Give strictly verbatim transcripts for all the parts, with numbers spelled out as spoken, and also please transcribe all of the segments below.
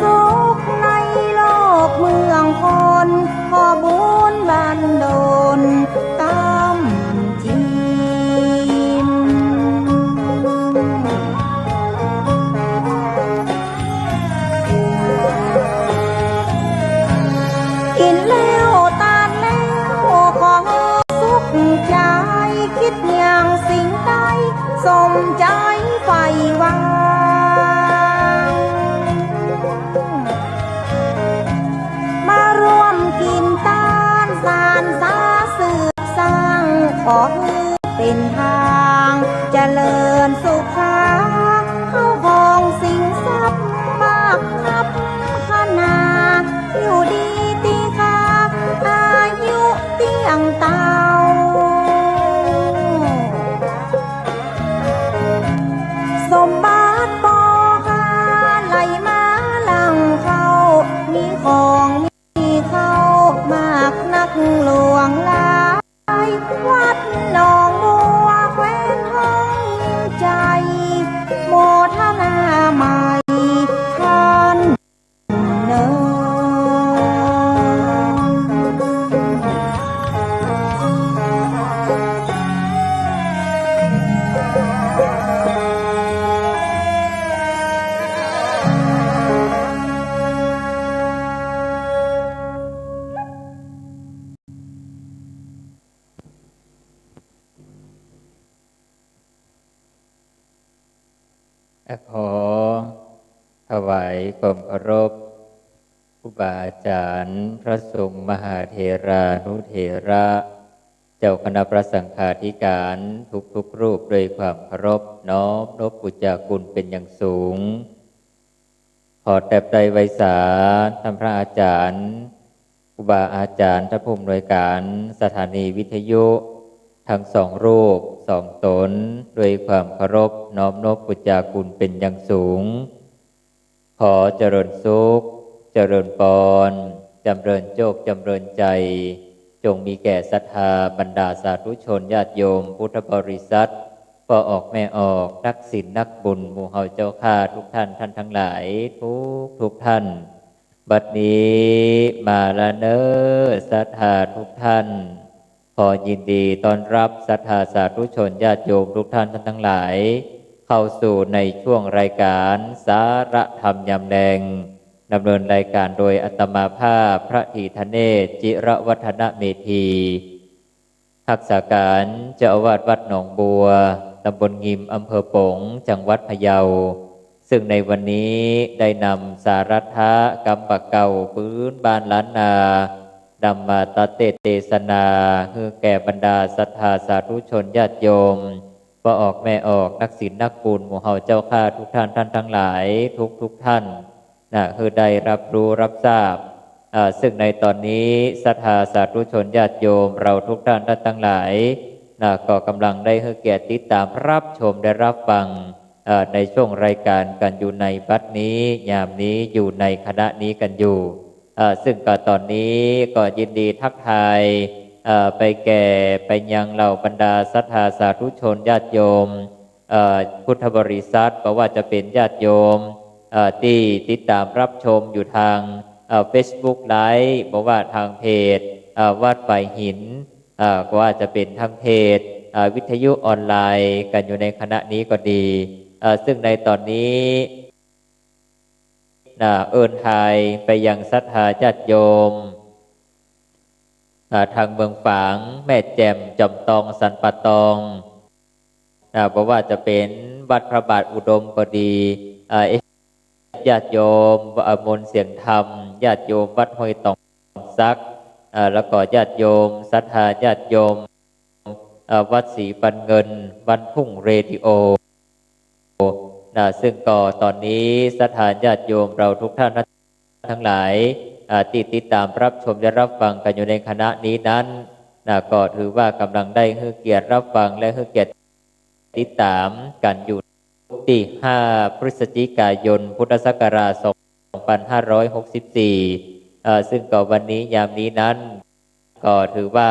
สุขในโลกเมืองคน ขอบุญบันดลตามจิม กิ๋นแล้วตานแล้ว ขอหื้อสุขใจ๋ กึ๊ดอย่างสิ่งใด สมใจ๋ใฝ่หวัง มาร่วมกิ๋นตาน สานสาสืบสร้าง ขอหื้อเป๋นตาง เจริญสุขา เข้าของสินทรัพย์มากนับขนา อยู่ดีตี้คา อายุเตี้ยงเตา สมบัติบ่ขาดไหลมาหลั่งเข้า มีของมีเข้ามากนักหลวงหลาย วัดหนองบัวแคว้นทองชัย โมทนาใหม่ท่านเนิน ขอถวายความเคารพ ครูบาอาจ๋ารย์ พระสงฆ์มหาเถรานุเถระ เจ้าคณะพระสังฆาธิการทุกๆรูปด้วยความเคารพ น้อมนบอุจจาคุณเป็นอย่างสูง ขอแตบใต้ไหว้สาท่านพระอาจ๋ารย์ ครูบาอาจ๋ารย์ ท่านผู้อำนวยการสถานีวิทยุ ทั้งสองรูปสองต๋น ด้วยความเคารพ น้อมนบอุจจาคุณเป็นอย่างสูง ขอเจริญสุข เจริญปอน จ๋ำเริญโจค จ๋ำเริญใจ๋ จงมีแก่ศรัทธาบรรดาสาธุชนญาติโยมพุทธบริษัท ป้อออกแม่ออก นักศีลนักบุญหมู่เฮาเจ้าข้าทุกท่าน ท่านทั้งหลาย ทุกๆท่าน บัดนี้มาละเน้อ ศรัทธาทุกท่าน ขอยินดีต้อนรับศรัทธาสาธุชนญาติโยมทุกท่าน ท่านทั้งหลาย เข้าสู่ในช่วงรายการสาระธรรมยามแลง ดำเนินรายการโดยอาตมาภาพพระธีธเนศ จิรวัฒนเมธี ฮักษาการเจ้าอาวาสวัดหนองบัว ตำบลงิม อำเภอป๋ง จังหวัดพะเยา ซึ่งในวันนี้ได้นำสาระธรรมกำบ่าเก่าปื๊นบ้านล้านนา นำมาตัดเตศน์เตศนา หื้อแก่บรรดาศรัทธาสาธุชนญาติโยม ป้อออกแม่ออก นักศีลนักบุญหมู่เฮาเจ้าข้าทุกท่าน ท่านทั้งหลาย ทุกๆท่าน นะ หื้อได้รับรู้รับทราบ เอ่อ ซึ่งในต๋อนนี้ศรัทธาสาธุชนญาติโยมเราทุกท่าน ท่านทั้งหลาย นะ ก็กำลังได้หื้อเกียรติติดต๋ามรับชมได้รับฟัง เอ่อ ในช่วงรายการกั๋นอยู่ในบัดนี้ ยามนี้ อยู่ในขณะนี้กั๋นอยู่ เอ่อ ซึ่งก็ต๋อนนี้ก็ยินดีทักทาย เอ่อ ไปแก่ ไปยังเหล่าบรรดาศรัทธาสาธุชนญาติโยม เอ่อ พุทธบริษัท บ่ว่าจะเป๋นญาติโยม เอ่อ ตี้ติดต๋ามรับชมอยู่ตาง เอ่อ Facebook Live บ่ว่าตางเพจ เอ่อ วัดฝายหิน เอ่อ บ่ว่าจะเป๋นตางเพจ เอ่อ วิทยุออนไลน์กั๋นอยู่ในขณะนี้ก็ดี เอ่อ ซึ่งในต๋อนนี้ นะ เอิ้นทายไปยังศรัทธาญาติโยม อ่า ตางเมืองฝาง แม่แจ่ม จอมตอง สันป่าตอง นะ บ่ว่าจะเป๋นวัดพระบาทอุดมก็ดี อ่า ญาติโยม อ่า มนต์เสียงธรรม ญาติโยมวัดห้วยตองสัก อ่า แล้วก็ญาติโยม ศรัทธาญาติโยม เอ่อ วัดศรีปันเงิน บ้านทุ่งเรดิโอ นะ ซึ่งก็ต๋อนนี้ศรัทธาญาติโยมเราทุกท่านทั้งหลาย อ่า ตี้ติดต๋ามรับชมและรับฟังกั๋นอยู่ในขณะนี้นั้น นะ ก็ถือว่ากำลังได้หื้อเกียรติรับฟังและหื้อเกียรติติดต๋ามกั๋นอยู่ ตี้ห้าพฤศจิกายน พุทธศักราชสองพันห้าร้อยหกสิบสี่ เอ่อ ซึ่งก็วันนี้ยามนี้นั้น ก็ถือว่า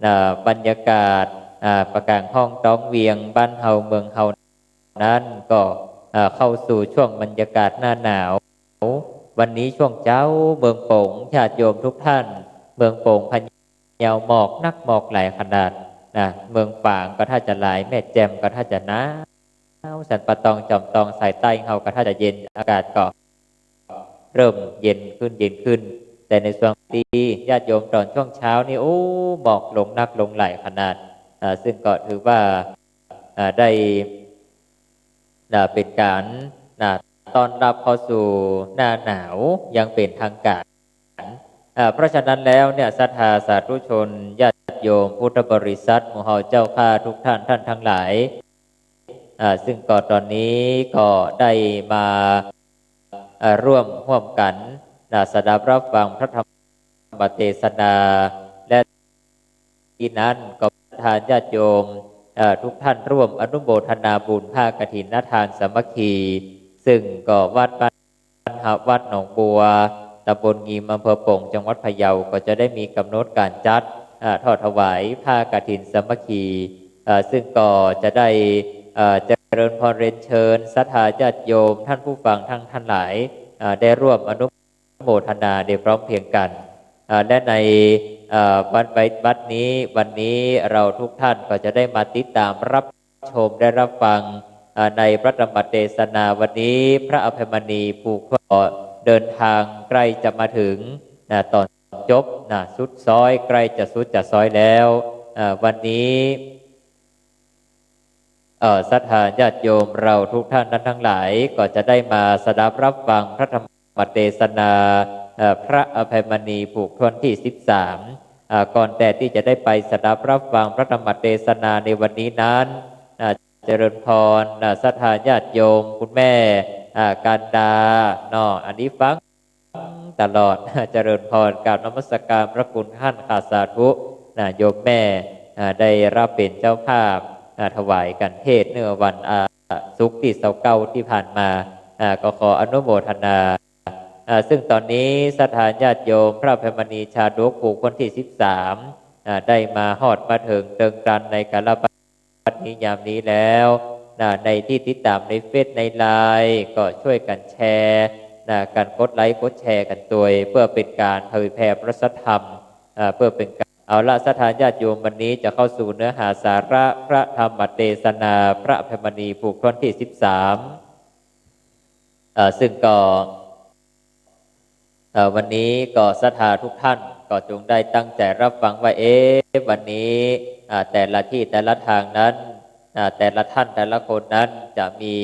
อ่า บรรยากาศ อ่า ปะก๋างฮ้องต๊องเวียง บ้านเฮาเมืองเฮานั้นก็ อ่า เข้าสู่ช่วงบรรยากาศหน้าหนาว วันนี้ช่วงเจ๊าเมืองโป๋ง ญาติโยมทุกท่าน เมืองโป๋งพะเยาหมอกนักหมอกหลายขนาดนะ เมืองฝางก็ถ้าจะหลาย แม่แจ่มก็ถ้าจะหนาว สันป่าตองจอมตองสายใต้เฮาก็ถ้าจะเย็น อากาศก็เริ่มเย็นขึ้น เย็นขึ้น แต่ในส่วนตี้ญาติโยมต๋อนช่วงเจ๊านี่ โอ้ หมอกลงนักลงหลายขนาด อ่า ซึ่งก็ถือว่า อ่า ได้ นะ เป๋นก๋าน นะ ต้อนรับเข้าสู่หน้าหนาวอย่างเป๋นทางก๋าน อ่า เพราะฉะนั้นแล้วเนี่ย ศรัทธาสาธุชน ญาติโยมพุทธบริษัท หมู่เฮาเจ้าข้าทุกท่าน ท่านทั้งหลาย อ่า ซึ่งก็ต๋อนนี้ก็ได้มา อ่า ร่วม ฮ่วมกั๋น นะ สดับรับฟังพระธรรมเตสนา และ ตี้นั้นก็ศรัทธาญาติโยม เอ่อ ทุกท่านร่วมอนุโมทนาบุญผ้ากฐินทานสามัคคี ซึ่งก็วัดบ้านหา วัดหนองบัว ตำบลงิม อำเภอโป๋ง จังหวัดพะเยา ก็จะได้มีก๋ำหนดก๋านจัด เอ่อ ทอดถวายผ้ากฐินสามัคคี เอ่อ ซึ่งก็จะได้ เอ่อ เจริญพรเรียนเชิญศรัทธาญาติโยม ท่านผู้ฟังทั้ง ท่านหลาย เอ่อ ได้ร่วมอนุ โมทนาได้พร้อมเพรียงกั๋น เอ่อ และใน เอ่อ วัน วันนี้ วันนี้เราทุกท่านก็จะได้มาติดต๋ามรับชมได้รับฟัง เอ่อ ในพระธรรมเตสนาวันนี้ พระอภัยมณีผูกถ้วนเดินทางใกล้จะมาถึง นะ ต๋อนจบ นะ สุดซอย ใกล้จะสุดจะซอยแล้ว เอ่อ วันนี้ เอ่อ ศรัทธาญาติโยมเราทุกท่านนั้นทั้งหลาย ก็จะได้มาสดับรับฟังพระธรรมเตสนา เอ่อ พระอภัยมณีผูกถ้วนตี้สิบสาม เอ่อ ก่อนแต่ตี้จะได้ไปสดับรับฟังพระธรรมเตสนาในวันนี้นั้น เอ่อ เจริญพร เอ่อ ศรัทธาญาติโยม คุณแม่ เอ่อ กันดา เนาะ อันนี้ฟัง ตลอด เจริญพร กราบนมัสการพระคุณท่านค่ะ สาธุ นะ โยมแม่ อ่า ได้รับเป๋นเจ้าภาพ อ่า ถวายกัณฑ์เทศน์เมื่อวัน อ่า ศุกร์ตี้ซาวเก้าตี้ผ่านมา อ่า ก็ขออนุโมทนา อ่า ซึ่งต๋อนนี้ศรัทธาญาติโยม พระอภัยมณีชาดกผูกถ้วนตี้สิบสาม อ่า ได้มาฮอดมาเถิงเติงกั๋นในกาลปะ ปัจจุบันนี้ยามนี้แล้ว นะ ในตี้ติดต๋ามในเฟซในไลน์ ก็ช่วยกั๋นแชร์ นะ กั๋นกดไลก์กดแชร์กั๋นตวย เพื่อเป๋นก๋านเผยแผ่พระสัทธรรม เอ่อ เพื่อเป๋นก๋าน เอาละ ศรัทธาญาติโยม วันนี้จะเข้าสู่เนื้อหาสาระพระธรรมเตสนา พระอภัยมณีผูกถ้วนตี้สิบสาม เอ่อ ซึ่งก็ เอ่อ วันนี้ก็ศรัทธาทุกท่านก็จงได้ตั้งใจ๋รับฟังว่า เอ๊ะ วันนี้ อ่า แต่ละตี้แต่ละตางนั้น อ่า แต่ละต้านแต่ละคนนั้นจะมี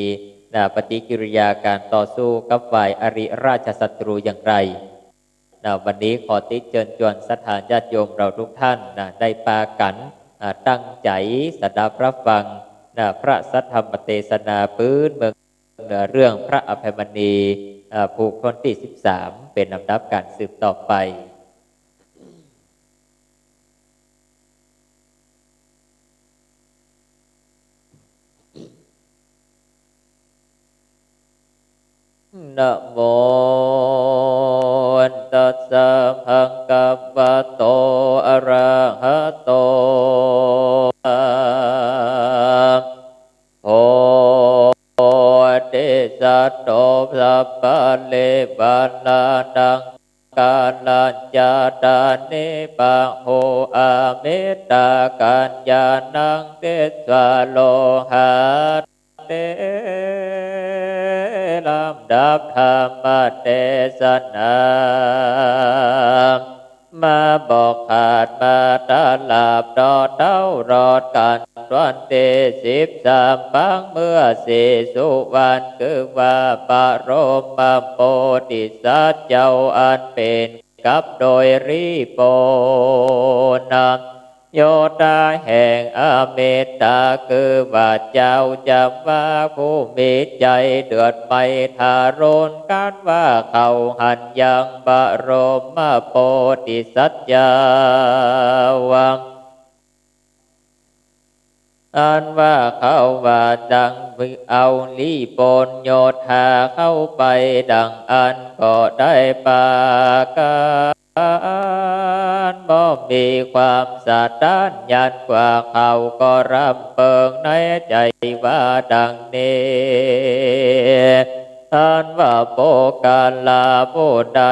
อ่า ปฏิกิริยาก๋านต่อสู้กับฝ่ายอริราชศัตรูอย่างไร นะ วันนี้ขอติเจิญจวนศรัทธาญาติโยมเราทุกท่าน นะ ได้ปากั๋น อ่า ตั้งใจ๋สดับรับฟัง นะ พระสัทธรรมเตสนาปื๊นเมือง เรื่องพระอภัยมณี เอ่อ ผูกถ้วนตี้สิบสาม เป๋นลำดับก๋านสืบต่อไป นะโม ตัสสะ ภะคะวะโต อะระหะโต โพธิสัตโต สัพพะเรวะระนัง กาลัญจะ ตะเน ปะโห อะเมตตา กัญญาณัง เตสะ โลหะเต ลำดับธรรมเตสนา มาบอกขาดมาตลาบต่อเต้ารอดกั๋น วันตี้สิบสาม ปังเมื่อสีสุวรรณ คือว่าพระบรมโพธิสัตว์เจ้าอันเป๋น กับโดยรีบโปนำ โยธาแห่งอเมตตา คือว่าเจ้าจำว่าผู้มีใจ๋เดือดไหม้ทารุณกั๋นว่า เขาหันยังบรมโพธิสัตว์เจ้า อันว่าเขาว่าดังเอารีบโปนโยธาเข้าไปดังอั้นก็ได้ปากั๋น บ่มีความสะต้านยันกว่า เขาก็รำเปิงในใจ๋ว่าดังนี้ อันว่าปุคคละผู้ใด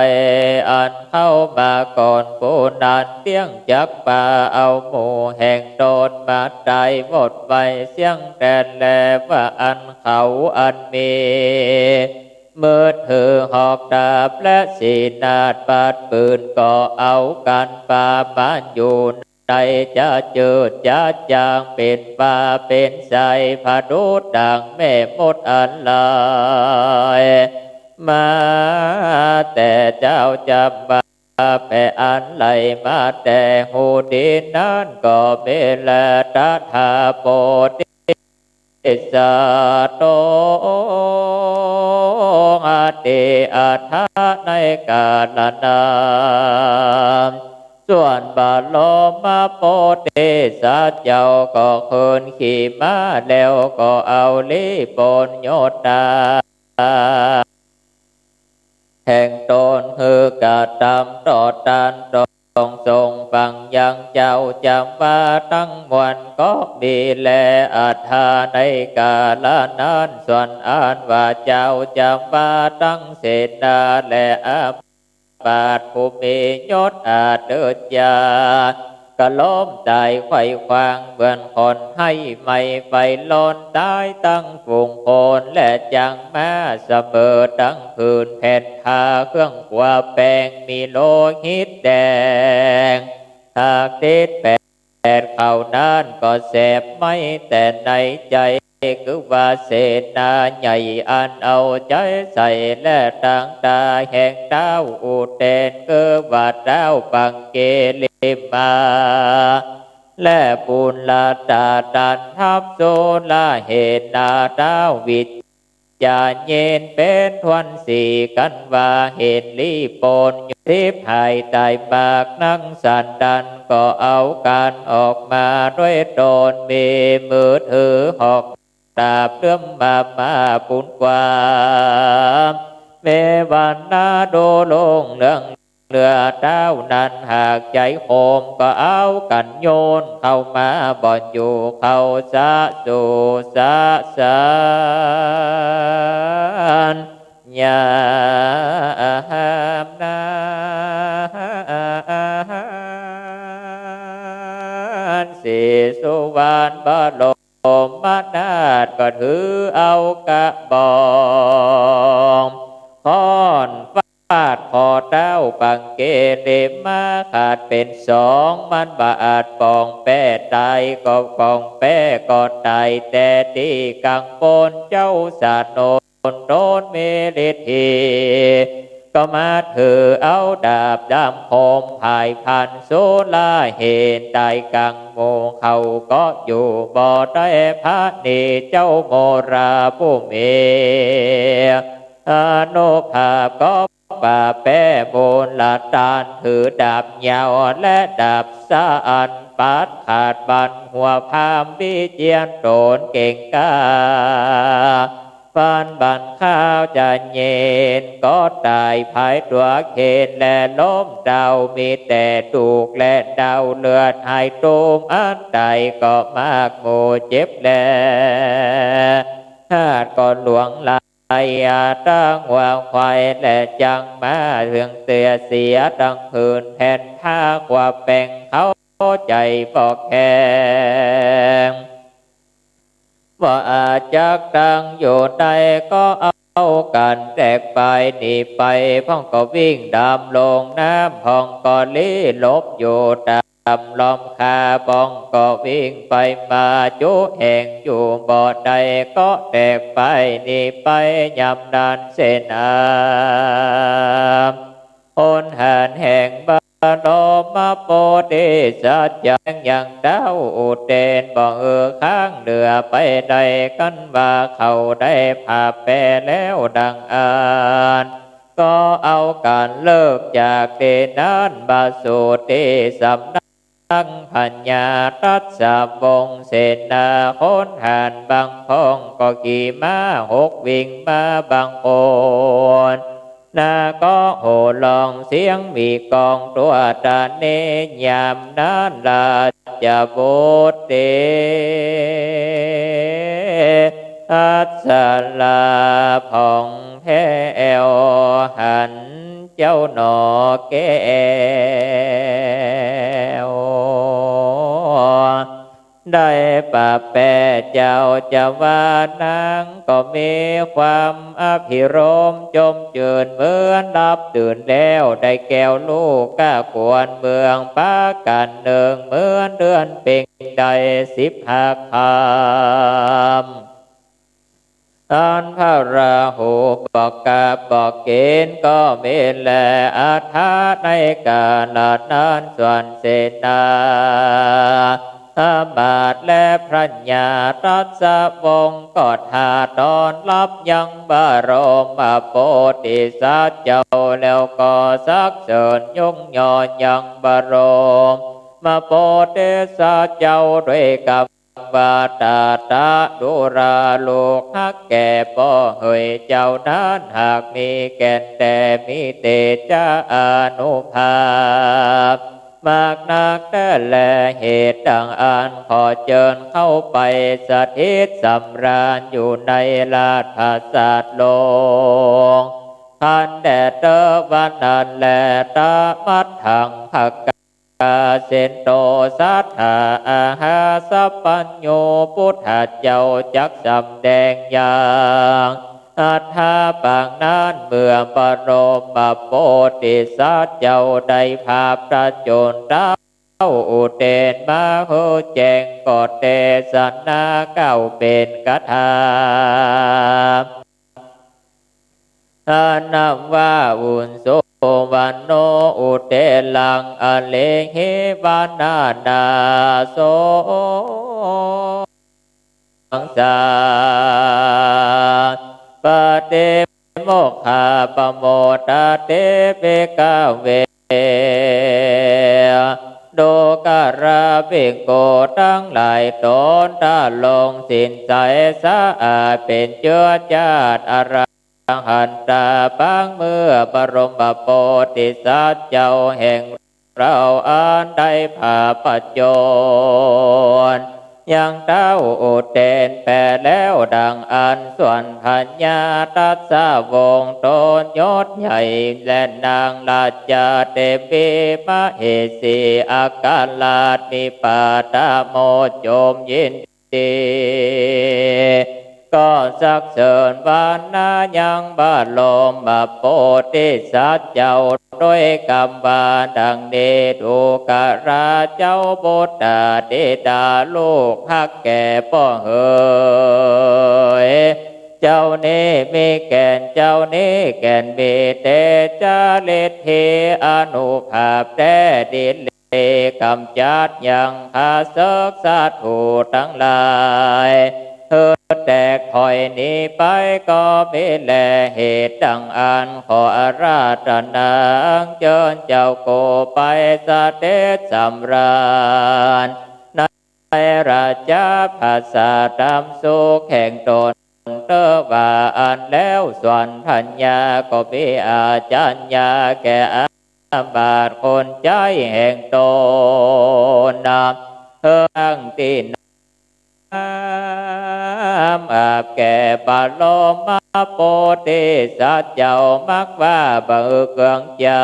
อันเข้ามาก่อนผู้นั้น เตี้ยงจักปาเอาหมู่แห่งตนมาตายหมดไปเสี้ยงแตนแล ว่าอันเขาอันมีมือถือหอกดาบและสีหนาฏปัดปืน ก็เอากั๋นปามันอยู่ ในจะจืดจะจาง เป๋นฟ้าเป๋นใส ผะดุจดั่งแม่มดอันหลาย มาแต่เจ้าจำปาแผ่อันไหลมาแต่หูดินนั้นก็มีแล ตถาคต สัตโต อติอัฏฐะ ในกาละนั้น ส่วนบรมโพธิสัตว์เจ้าก็ขึ้นขี่ม้า แล้วก็เอาลีปนโยตา แห่งตนหื้อกระตำต่อต้าน ตรงส่งฟังยังเจ้าจำปาตังมวล ก็มีแล อัฏฐะ ในกาละนั้น ส่วนอันว่าเจ้าจำปาตังเสนา และอามาตย์ผู้มียศอาเดิดยา ก็ล้มต๋ายไขว้ขว้าง เหมือนคนไห้ไหม้ไฟร้อน ต๋ายตังฝูงคน และจักมาเสมอตังผืนแผ่นผ้าเครื่องกัวแป้ง มีโลหิตแดง หากติดแปดเขานั้นก็แสบไหม้แต่ในใจ๋ คือว่าเสนาใหญ่อันเอาใจ๋ใส่ และตางต๋าแห่งต้าวอุเตรน คือว่าต้าวปังเกลิมา และปุณณตาตันทัพสุรเสนา ต้าววิชชายินเป๋นถ้วนสี่กั๋นว่า เห็นลีปนอยู่ สิบหายต๋ายมากนักสันดาน ก็เอากั๋นออกมาด้วยต๋น มีมือถือหอกดาบเลื่อมมา มาปุ้นความ มีวันนาดูรุ่งเรือง เหลือต้าวนั้น หากใจ๋โหมก็เอากั๋นโยนเข้ามาบ่อนอยู่ เข้าสะสู่สะสานยามนั้น ศรีสุวรรณบรมนาถก็ถือเอากระบอง ค้อน ฟาดคอต้าวปังเกลิมาขาดเป๋นสอง มันบ่อาจป่องแป้ต๋าย ก็ป่องแป้ก็ต๋าย แต่ตี้กังวลเจ้าสนน ต๋นมีฤทธี ก็มาถือเอาดาบด้ามคม พ่ายพลันสุรเสนต๋ายกั๋งหมู่ เขาก็อยู่บ่ได้ พระเนรเจ้าโมราผู้มีอานุภาพก็ ป่าแป้มูลต้าน ถือดาบยาวและดาบสั้น ปัดขาดบั้นหัวพราหมณ์วิเชียรต๋นเก่งกล้า ปานบั้นข้าวจะเย็นก็ต๋าย พายตั๋วเข็นและล้มเต้า มีแต่ดูกและเต้า เลือดไหลตูมอันต๋ายก็มากหมู่ เจ็บและฮาดก็หลวงหลาย ตางวัวควายและจังม้า เสื่อมเสียตังผืนแผ่นผ้า กัวแป้งเข้าใจ๋บ่แข็ง บ่อาจจักตั้งอยู่ได้ ก็เอากั๋นแตกไปหนีไป พ่องก็วิ่งดำลงน้ำ พ่องก็ลี้หลบอยู่ต๋าม ล้อมคา พ่องก็วิ่งไปมา จุแห่งอยู่บ่ได้ ก็แตกไปหนีไป ยามนั้นเสนา หนหารแห่งบรมโพธิสัตว์ยัง ยังต้าวอุเตรน บ่หื้อค้างเหลือไปได้ กั๋นว่าเขาได้ผ่าแป้แล้วดังอั้น ก็เอากั๋นเลิกจากตี้นั้น มาสู่ตี้สำนัก พญาทัศวงศ์เสนา หนหารบางพ่องก็ขี่ม้าหกวิ่งมา บางคนนาก็โห่ร้องเสียงมีกลอง ตั๋วตะเน ยามนั้นราชบุตรี อัศราพ่อง แถว หันเจ้าหนอแก้ว ได้ปะแป้เจ้าจะว่านัง ก็มีความอภิรมย์จมจื้น เหมือนหลับตื่นแล้ว ได้แก้วลูกก้าควรเมือง ปากั๋นนึ่งเหมือนเดือนเพ็ญ ได้สิบห้าค่ำ อันพระราหูบ่กลับบ่กิ๋นก็มีแล อัฏฐะในก๋าละนั้น ส่วนเสนา อำมาตย์และพญาราชวงศ์ก็ถ้าต้อนฮับยังบรมโพธิสัตว์เจ้า แล้วก็สรรเสริญยกย่องยังบรมโพธิสัตว์เจ้า ด้วยกำว่า ตถะ ดูราลูกฮักแก่ป้อเหยเจ้านั้น หากมีแก่นแต๊ มีเตจะอานุภาพ มากนักแต๊แล เหตุดังอั้นขอเจิญเข้าไปสถิตสำราญอยู่ในราชปราสาทหลวง คันแต๊เต๊อะ วันนั้นแล ตะมัทธัง ภะคะวา เสนโต สัตถา อาหาสัพพัญญู พุทธเจ้าจักสำแดงยัง อัฏฐะปางนั้น เมื่อบรมโพธิสัตว์เจ้าได้ผาผจญเต๊าอุเตนมาหื้อแจ้ง ก็เตสนาเก้าเป๋นคาถา อันนำว่า อุสสุวัณโณ อุเตรัง อริหิวานานาโส สังสา ปะติโมกขาปะโมดาเต ภิกขะเว ดูกราภิกขุตังหลายต๋น ถ้าลงศีลใสสะอาด เป๋นเจื้อจาติอรหันตา ปางเมื่อบรมโพธิสัตว์เจ้าแห่งเฮา อันได้ผาผจญยังเต๊าอุเตนแป๋แล้วดังอั้น ส่วนพญาราชวงศ์ต๋นยศใหญ่ และนางราชาเทวีมเหสี อัครราชนิปาตะโมดจมยินดี ก็สรรเสริญวรรณายังบรมโพธิสัตว์เจ้า ด้วยกำว่าดังนี้ ดูกราเจ้าบุตราธิดาลูกฮักแก่ป้อเหยเจ้านี้ มีแก่นเจ้านี้แก่น มีเตจะฤทธีอานุภาพแต๊ดีหลี กำจัดยังข้าศึกศัตรูตังหลายหื้อแตกถอยหนีไป ก็มีแล เหตุดังอั้นขออาราธนาอัญเจิญเจ้ากู้ไปเสด็จสำราญในราชปราสาทอันสุขแห่งต๋นเต๊อะ ว่าอั้นแล้ว ส่วนพญาก็มีอาจัญญาแก่ อามาตย์คนใจ๊แห่งต๋น นำเครื่องตี้น้ำอาบแก่บรมโพธิสัตว์เจ้า มักว่าบ่หื้อเคืองใจ๋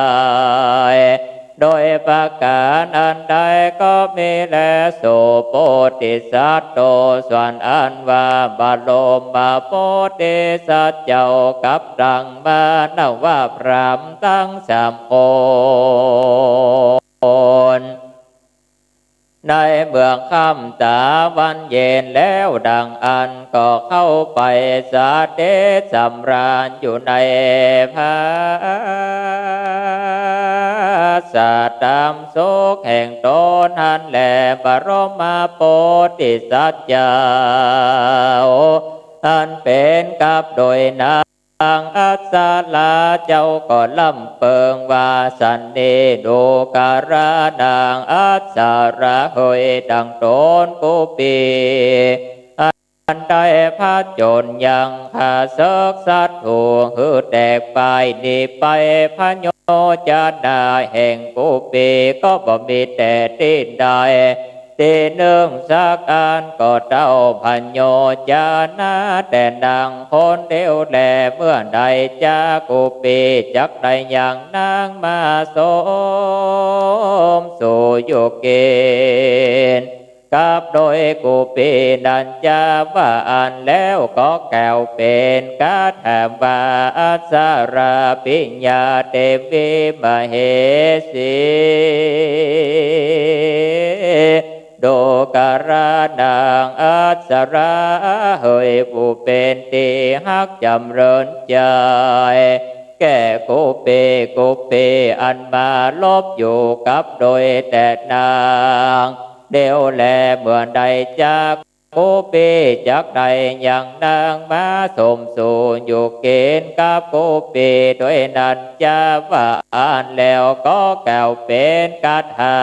โดยประก๋านอันใดก็มีแล โสโพธิสัตโต ส่วนอันว่าบรมโพธิสัตว์เจ้ากับตังมานวพราหมณ์ตังสามคน ในเมื่อค่ำต๋าวันเย็นแล้วดังอั้น ก็เข้าไปเสด็จสำราญอยู่ในปราสาทอันสุขแห่งต๋นหั้นแล บรมโพธิสัตว์เจ้า อันเป๋นกับโดยนาง อัปสราเจ้าก็ร่ำเปิงว่า สันนี้ดูกรานางอัปสราเหย ดังต๋นกู้ปี๋ อันได้ผจญยังข้าศึกศัตรูหื้อแตกป้ายหนีไป พโยจนาแห่งกู้ปี๋ก็บ่มีแต่ตี้ใด ตี้นึ่งสักอัน ก็เต้าพโญจนะแต่นางคนเดียวแล เมื่อใดจากุเปจักได้ยังนางมาสมสู่อยู่กิ๋นกับโดยกุเปนั้นจา ว่าอั้นแล้วก็กล่าวเป๋นคาถาว่า อัสสราปิญญาเตวีมเหสี ดูกรา นางอัสสราเหย ผู้เป๋นตี้ฮักจ๋ำเริญใจ๋ แก่กุเป กุเปอันมาหลบอยู่กับโดยแต่นางเดียวแล เมื่อใดจากุเปจักได้ยังนางมาสมสู่อยู่กิ๋นกับกุเปโดยนั้นจา ว่าอั้นแล้วก็กล่าวเป๋นคาถา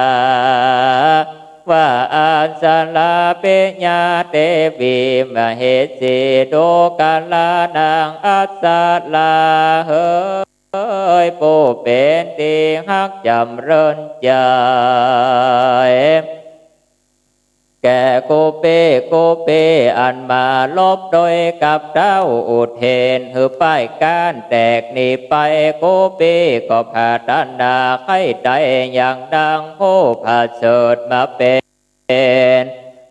ว่า อัสสราปิญญาเตวีมเหสี ดูกรา นางอัสสราเหย ผู้เป๋นตี้ฮักจ๋ำเริญใจ๋ แก่กุเป กุเปอันมาหลบโดยกับเต้า อุเทนหื้อป้ายก้านแตกนี้ไป กุเปก็ผาถนาใค่ได้ยังนางผู้ผะเสริฐมาเป๋น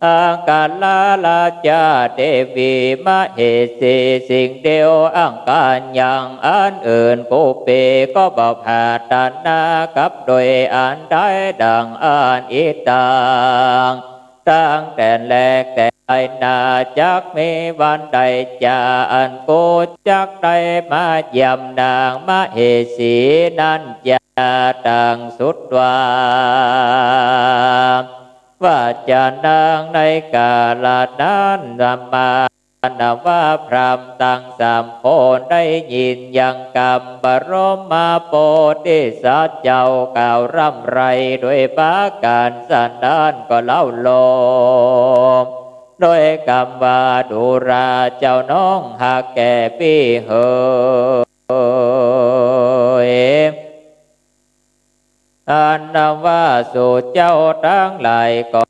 อังคาราชาเตวีมเหสีสิ่งเดียว อังคารยังอันอื่นกุเปก็บ่ผาถนากับโดยอันใดดังอั้นอีกตัง ตั้งแต่แลแต่หน้าจักมีวันใดจา อันกูจักได้มาเยี่ยมนางมเหสีนั้นจา ดังสุดว่า ว่าจานางในกาละนั้น มานวพราหมณ์ตังสามคนได้ยินยังกำบรมโพธิสัตว์เจ้ากล่าวร่ำไรโดยประก๋านสันนั้นก็เล่าโลม โดยกำว่า ดูราเจ้าน้องฮักแก่ปี้เหย อันว่าสูเจ้าตังหลายก็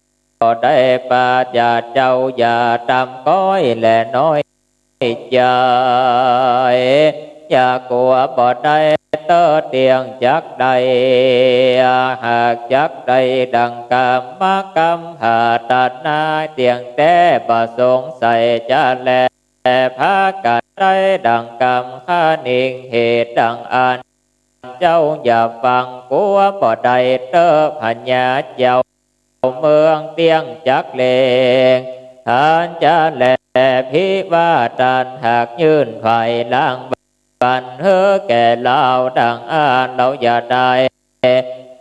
ได้ปราศจากเจ้าอย่าต่ำก้อยและน้อยใจ๋ อย่ากลัวบ่ได้เต๊อะเตี้ยงจักได้ หากจักได้ดังกำมากำผาถนาเตี้ยงแต๊บ่สงสัยจะแล พากั๋นได้ดังกำคะนิงเหตุดังอั้น เจ้าอย่าฟังกลัวบ่ได้เต๊อะ พญาเจ้าเมืองเตี้ยงจักเล็ง อันจะแลพิวาทตันหากยื่นฝ่ายหลังบันหื้อแก่เฮาดังอั้น เฮาอย่าได้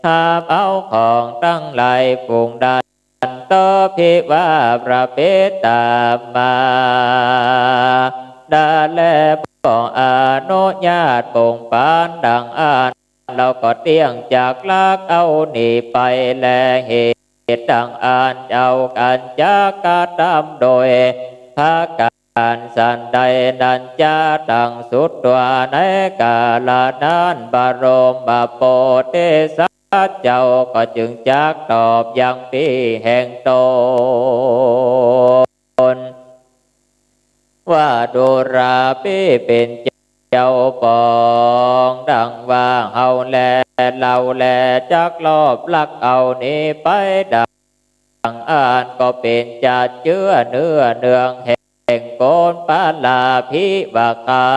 หาบเอาของตังหลายฝูงนั้น เต๊อะ ภิวาทประพฤติต๋ามมา ดาแลบ่อนุญาตปงปานดังอั้น เฮาก็เตี้ยงจักลักเอานี้ไปแล เหตุดังอั้นเจ้าอันจักกระทำโดยประก๋านสันใดนั้นจา ดังสุดว่าในกาละนั้น บรมโพธิสัตว์ เจ้าก็จึงจักตอบยังปี้แห่งต๋น ว่าดูราปี้เป๋นเจ้าปอง ดังว่าเฮาแล เฮาแลจักลอบลักเอานี้ไปดังอั้น ก็เป๋นจักเจื้อเนื้อเนืองแห่ง แห่งคนปาลาภิวาทเขา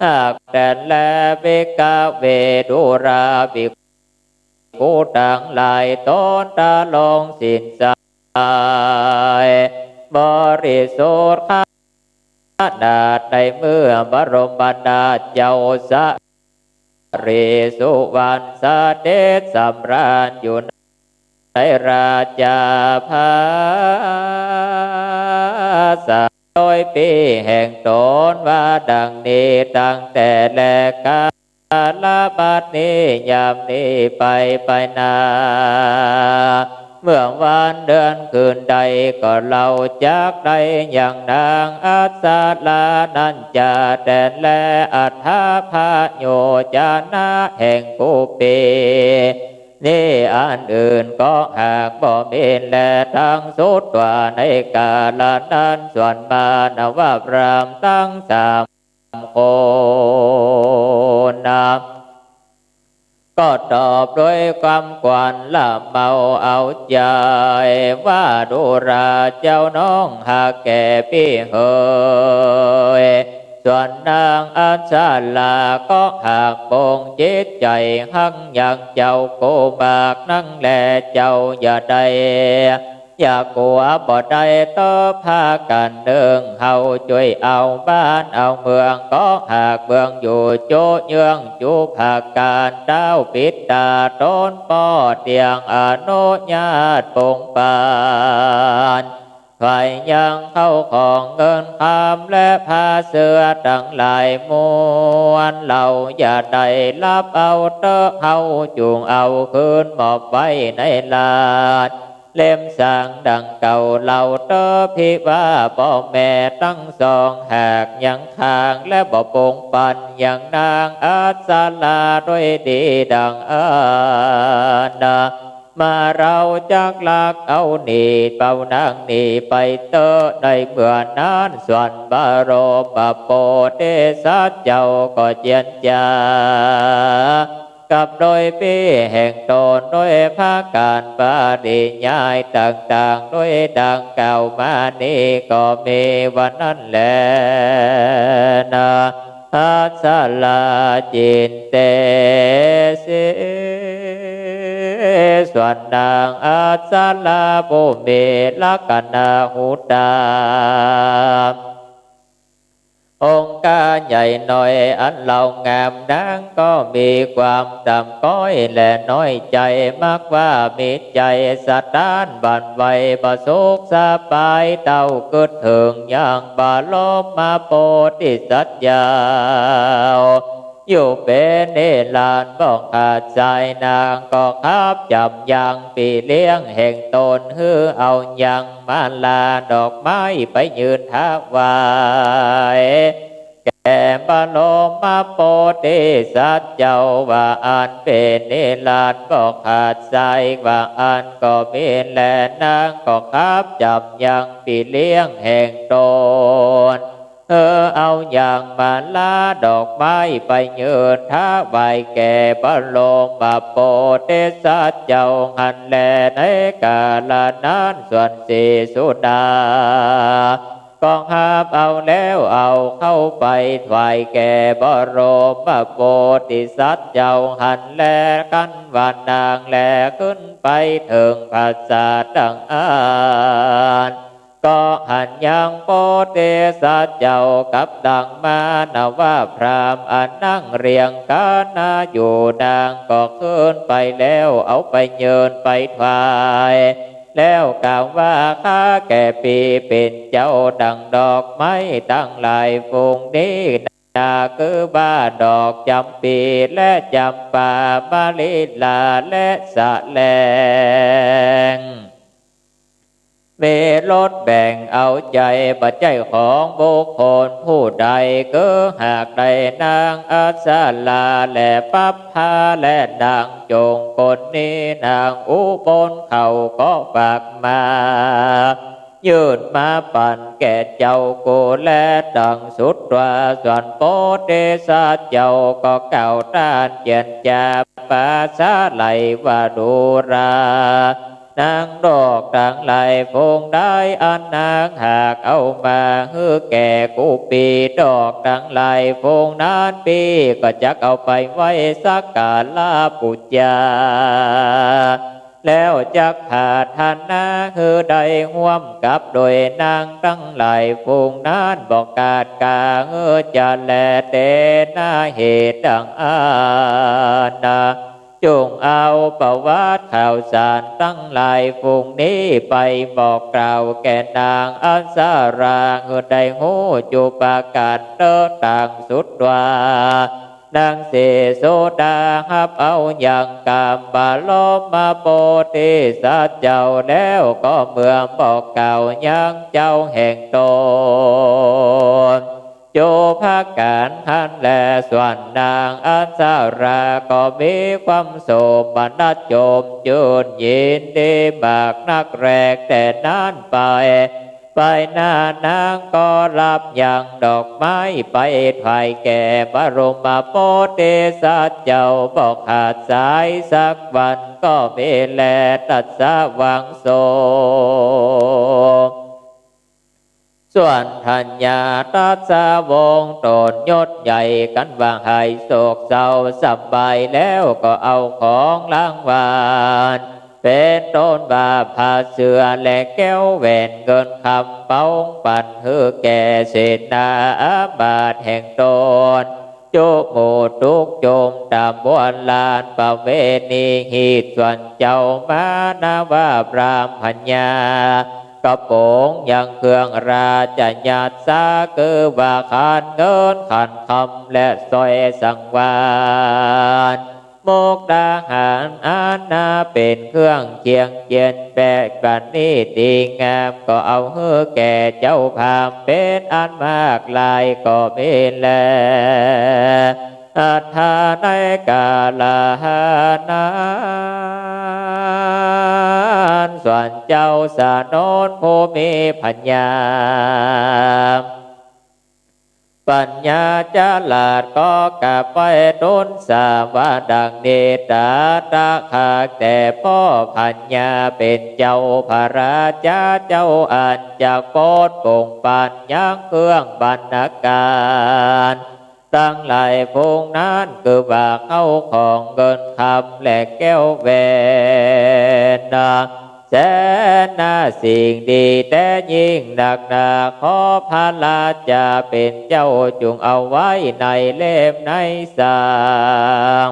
หากแต่แล ภิกขเว ดูราภิกขุตังหลาย ต๋นทรงศีลใสบริสุทธิ์ขนาดในเมื่อบรมนาถเจ้าสะ เรสุวรรณเสด็จสำราญอยู่ในราชาผาสาท โดยปี้แห่งต๋นว่าดังนี้ ตั้งแต่แลกาละบัดนี้ยามนี้ไปไปหน้า เมื่อวันเดือนคืนใดก็เฮาจักได้ยังนางอัสสรานั้นจา แต่แลอัฏฐพโยจนะแห่งกุเป นี้อันอื่นก็หากบ่มีแล ทั้งสุดว่าในกาละนั้น ส่วนมานวพราหมณ์ตังสามคนนะ ก็ตอบด้วยความขวัญละเมาเอาใจ๋ ว่าดูราเจ้าน้องหากแก่ปี้เหย ส่วนนางอัศราก็หากปงจิตใจ๋ฮักยังเจ้าโกมากนักแล เจ้าอย่าได้ อย่ากลัวบ่ได้เต๊อะ พากั๋นนึ่งเฮาจ้วยเอาบ้านเอาเมือง ก็หากเมืองอยู่จุเยื้องจุภักกั๋น เต้าปิดต๋าต๋นป้อเตียงอนุญาตปงปัน ฝ่ายยังเข้าของเงินคำและผ้าเสื้อตังหลายมวล เฮาอย่าได้ฮับเอาเต๊อะ เฮาจุ่งเอาคืนมอบไว้ในราช เล่มสังดังเก่าเล่าเต๊อะ ภิว่าป้อแม่ตังสองหากยังค้างและบ่ปงปันยังนางอัศราด้วยดีดังอั้นนา มาเฮาจักลักเอาหนีเป่านางหนีไปเต๊อะ ในเมื่อนั้นส่วนบรมโพธิสัตว์เจ้าก็เจียรจา กับโดยปี้แห่งต๋นด้วยพากั๋นปริยายต่างๆ ด้วยดังกล่าวมานี้ก็มีว่านั้นแลนา อัศราจินเตสิ ส่วนนางอัศราผู้มีลักขณะหุตา องค์การใหญ่หน่อยอันเล่างาม นางก็มีความต่ำก้อยและน้อยใจ๋ มักว่ามีใจ๋สะท้านบั่นไหว บ่สุขสบายเต้ากึ๊ดเถิงยังบรมโพธิสัตว์เจ้า อยู่เป๋นนิรันดร์บ่ขาดสาย นางก็ขับจ๋ำยังปี้เลี้ยงแห่งต๋น หื้อเอายังมาลาดอกไม้ไปยืนถวาย แก่บรมโพธิสัตว์เจ้าว่าอั้นเป๋นนิรันดร์บ่ขาดสาย ว่าอั้นก็มีแล นางก็ขับจ๋ำยังปี้เลี้ยงแห่งต๋น หื้อเอายังมาลาดอกไม้ไปยืนถวายแก่บรมโพธิสัตว์เจ้าหั้นแล ในกาละนั้นส่วนสีสุดา ก็ฮับเอาแล้วเอาเข้าไปถวายแก่บรมโพธิสัตว์เจ้าหั้นแล กันว่านางแลขึ้นไปเถิงผาสาทดังอั้น ก็หันยังโพธิสัตว์เจ้ากับดังมานวพราหมณ์อันนั่งเรียงกั๋นนาอยู่ นางก็ขึ้นไปแล้วเอาไปยืนไปถวาย แล้วกล่าวว่า ข้าแก่ปี้เป๋นเจ้าดังดอกไม้ตังหลายฝูงนี้นา คือว่าดอกจ๋ำปีและจ๋ำปา มะลิลาและสะแลง มีรสแบ่งเอาใจ๋ บ่ใจ้ของบุคคลผู้ใด คือหากได้นางอัศราและปับภาและนางจงคนนี้ นางอุบลเขาก็ฝากมา ยื่นมาปันแก่เจ้ากูแล ดังสุดว่า ส่วนโพธิสัตว์เจ้าก็กล่าวต้านเจียรจาปราศรัยว่า ดูรา นางดอกตังหลายฝูงใดอันนางหากเอามาหื้อแก่กูปี้ ดอกตังหลายฝูงนั้นปี้ก็จักเอาไปไหว้สักการะปู๋จา แล้วจักผาถนาหื้อได้ฮ่วมกับโดยนางตังหลายฝูงนั้น บ่ขาดก๋าหื้อจะแล เตนะ เหตุดังอั้นนา จุ่งเอาประวัติข่าวสารตังหลายฝูงนี้ไปบอกกล่าวแก่นางอัศรา หื้อได้ฮู้จุประก๋านเต๊อะ ดังสุดว่า นางสีสุดาฮับเอายังกำบรมโพธิสัตว์เจ้าแล้ว ก็เมื่อบอกกล่าวยังเจ้าแห่งต๋น จุ๊บก๋านหั้นแล ส่วนนางอัสราก็มีความโสมนัสจมจื้นยินดีมากนักแล แต่นั้นไป ฝ่ายหน้านางก็รับยังดอกไม้ไปถวายแก่บรมโพธิสัตว์เจ้า บ่ขาดสายสักวันก็มีแล ตรัสว่าโสม ส่วนธัญญาราชวงศ์ต๋นยศใหญ่ กั๋นว่าหายโศกเศร้าสบายแล้ว ก็เอาของรางวัล เป๋นต้นว่าผ้าเสื้อและแก้วแหวนเงินคำ เป๋าปันหื้อแก่เสนาอามาตย์แห่งต๋น จุหมู่ตุ๊กจุมต๋ามวลลานประเวณี หีดส่วนเจ้ามานาวาพราหมณ์พญา กระโป๋งยังเครื่องราชยัสสา คือว่าขันเงินขันคำและสร้อยสังวาล มุกดาหารอันนาเป๋นเครื่องเคียงเจียนแปะประณีตดีงาม ก็เอาหื้อแก่เจ้าพราหมณ์เป๋นอันมากหลายก็มีแล อัฏฐาในกาละนั้น ส่วนเจ้าสนนผู้มีพญาปัญญาฉลาดก็กราบไหว้ทูลสาว่าดังนี้ ตถาคตแต่พ่อพญาเป๋นเจ้าพระราชาเจ้าอันจักโปรดปงปันยังเครื่องบรรณาการ ตังหลายฝูงนั้น คือว่าเข้าของเงินคำและแก้วแหวนนา แสนนาสิ่งดีแต๊ยิ่งนักหนา ขอพระราชาเป๋นเจ้าจุ่งเอาไว้ในเล่มในสาง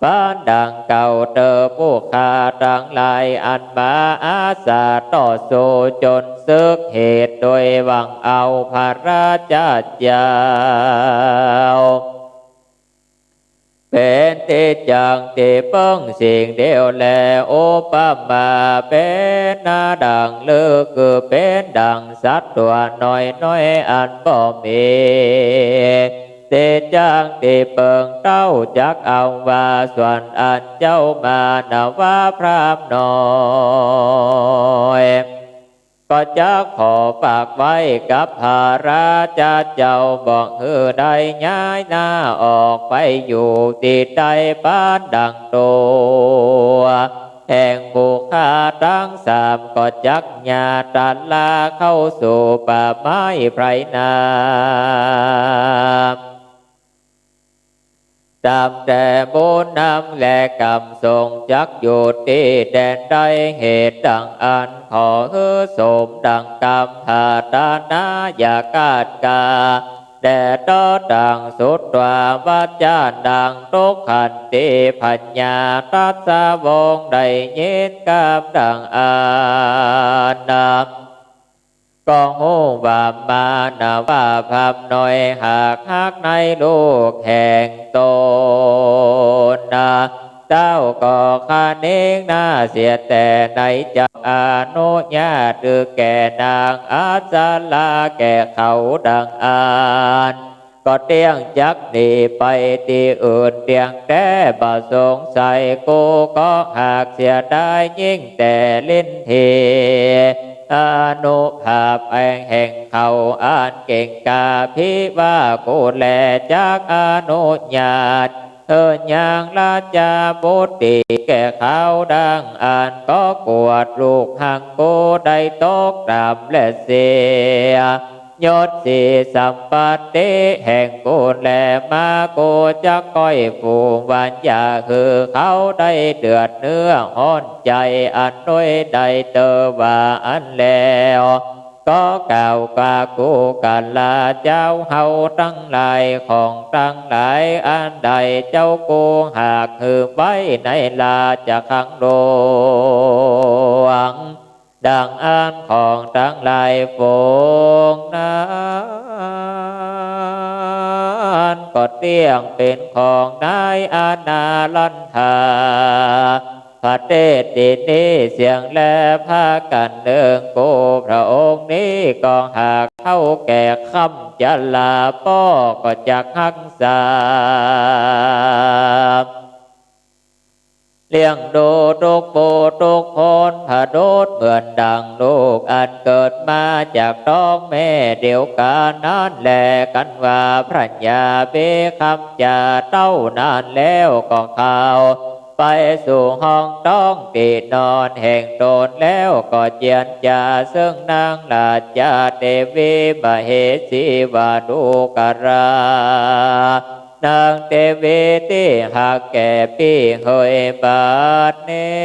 ปานดังเก่าเตอ ผู้ข้าตังหลายอันมาอาสาต่อสู้จ๋นเสิกเหตุโดยหวังเอาพระราชาเจ้า เป๋นตี้จั้งตี้เปิ้งสิ่งเดียวแล อุปมาเป๋นนาดังฤๅ คือเป๋นดังสัตว์ตั๋วน้อยๆ อันบ่มีตี้จั้งตี้เปิ้ง เต้าจักเอาว่าส่วนอันเจ้ามานาวาพราหมณ์น้อย ก็จักขอฝากไว้กับพระราชาเจ้า บ่หื้อได้ย้ายหน้าออกไปอยู่ตี้ใด ปานดังตั๋วแห่งผู้ข้าตังสาม ก็จักยาตราเข้าสู่ป่าไม้ไพรนา ต๋ามแต่บุญนำและกรรมส่ง จักอยู่ตี้แดนใด เหตุดังอั้นขอหื้อสมดังกรรมปรารถนา อย่าคาดก๋า แด่เต๊อะ ตังสุตวา วาจ๋าดัง ทุกขันติ พญาราชวงศ์ได้ยินกำดังอั้นนา ก็ฮู้ว่ามานาวาพราหมณ์น้อยหากฮักในลูกแห่งต๋นนา เต้าก็คะเนงหน้าเสียแต่ใน จักอนุญาตหื้อแก่นางอัสราแก่เขาดังอั้น ก็เตี้ยงจักหนีไปตี้อื่นเตี้ยงแต๊ บ่สงสัย กูก็หากเสียดายยิ่งแต่ลิ้นที อานุภาพแห่งเขาอันเก่งกล้า ภิวา กูแลจักอนุญาต หื้อยังราชบุตรีแก่เขาดังอั้น ก็กวดลูกหั้งกูได้ตกต่ำและเสียยศสีสัมปัตติแห่งกูแลมา กูจักค่อยฟูงหวั่นอย่าหื้อเขาได้เดือดเนื้อฮ้อนใจ๋ อันน้อยได้เตอว่าอั้นแล้ว ก็กล่าวกับกุกะละเจ้า เฮาตังหลายของตังหลายอันใด เจ้ากูหากหื้อไว้ในราชคังหลวง ดังอั้นของตังหลายฝูงนั้น ก็เตี้ยงเป๋นของนายอนารันทา ประเทศตี้นี้เสี้ยงแล พากั๋นนึ่ง กูพระองค์นี้ก็หากเฒ่าแก่คร่ำจรา ป้อก็จักฮักษา เลี้ยงดูตุ๊กผู้ตุ๊กคน ประดุจเหมือนดั่งลูกอันเกิดมาจากต๊องแม่เดียวกั๋นนั้นแล กันว่าพระญาเบคำจ๋า เต้านั้นแล้วก็เข้าไปสู่ห้องต๊องตี้นอนแห่งตน แล้วก็เจียรจ๋าเซิ่งนางราชาเตวีมเหสีวาดูกรา นางเตวีตี้ฮักแก่ปี้เหยบัดนี้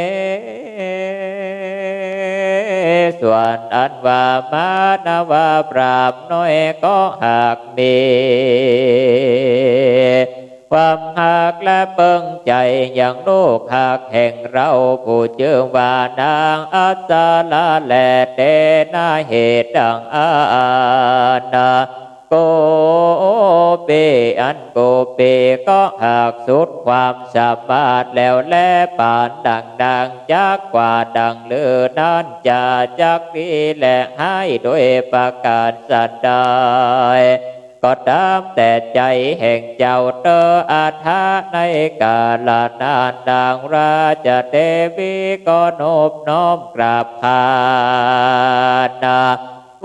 ส่วนอันว่ามานวพราหมณ์น้อยก็หากมี ความฮักและเปิงใจ๋อย่างลูกฮักแห่งเฮา ผู้จื้อว่านางอัปสราแล เตนะเหตุดั่งอั้นนะ กูปีอันกูปีก็หากสุดความสามารถแล้วแล ปานดั่งนางจักกว่าดั่งฤๅนั้นจะจักดีและฮ้ายโดยประก๋านสันใด ก็ต๋ามแต่ใจ๋แห่งเจ้าเต๊อะ อัฏฐะในก๋าละนั้นนางราชเตวีก็นบน้อมกราบขานนะ